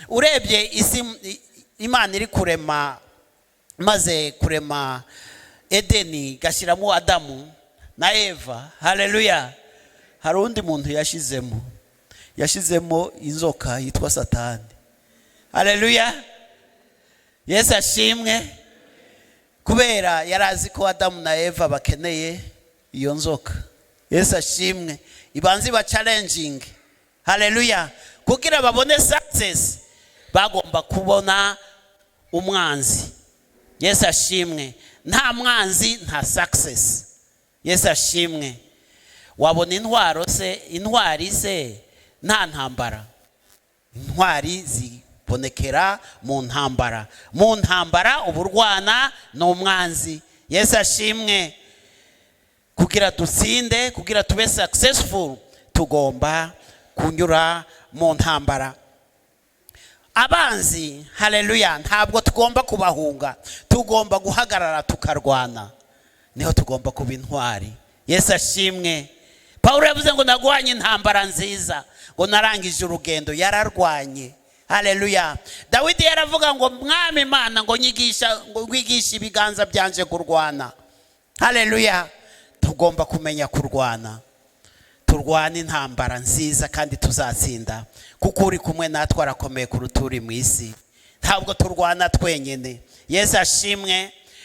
Urebye isi Imana iri kurema, maze kurema Edeni, igashyiramo Adamu na Eva, haleluya, hari undi muntu yashyizemo. Yashyizemo inzoka yitwa Satani. Haleluya, Yesu ashimwe. Kubera yari azi ko Adamu na Eva bakeneye iyo nzoka, Yesu ashimwe, ibanza iba challenging. Haleluya. Kugira babone success bagomba kubona umwanzi. Yesu ashimwe. Nta mwanzi, nta success. Yesu ashimwe. Wabona intwaro se, intwari se, nta ntambara? Intwari zibonekera mu ntambara. Mu ntambara uba urwana ni umwanzi. Yesu ashimwe. Kugira dutsinde, kugira tube successful, tugomba kunyura mu ntambara. Abanzi, haleluya, ntabwo tugomba kubahunga, tugomba guhagarara tukarwana. Niho tugomba kuba intwari. Yesu ashimwe. Pawulo yavuze ngo "Narwanye intambara nziza", ngo "Narangije urugendo". Yararwanye. Haleluya. Dawidi yaravuga ngo "Mwami Imana", ngo "Nyigisha", ngo "Wigishe ibiganza byanje kurwana". Haleluya. Tugomba kumenya kurwana. Turwane intambara nziza kandi tuzatsinda, kuko uri kumwe natwe arakomeye kuruta uri mu isi. Ntabwo turwana twenyine. Yesu ashimwe.